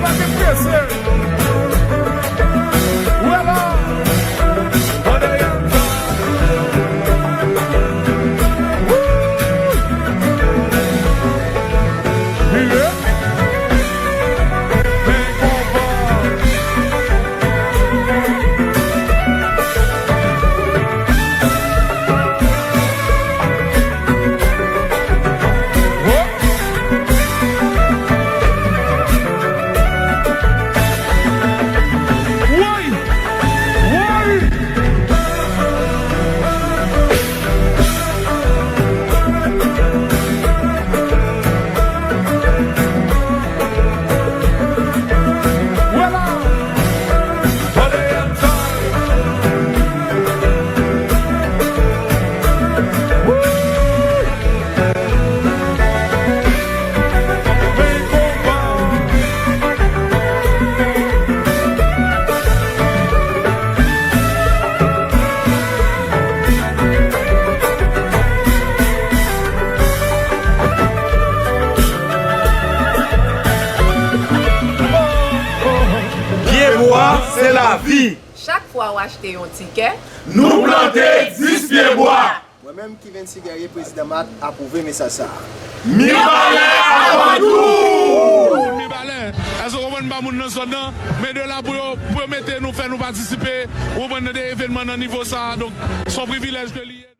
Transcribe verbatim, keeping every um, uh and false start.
Prese. Wè la. Ann ale. Woo! Vire. Men konpa. Woo! Woy! Woy! Wè la! Pye bwa, se lavi. Chak fwa w achte yon tikè, nou plante dis pye bwa. Mwen menm, Kiven Sigaye, prezidan mak, apwouve mesaj sa a. Mibalè avan tou! Mibalè, èske w konprann, ba moun nan zòn nan, men de la pou yo, pou yo mete nou, fè nou patisipe, ou konprann, nan de evènman nan nivo sa a, donk, se yon privilèj ke li ye.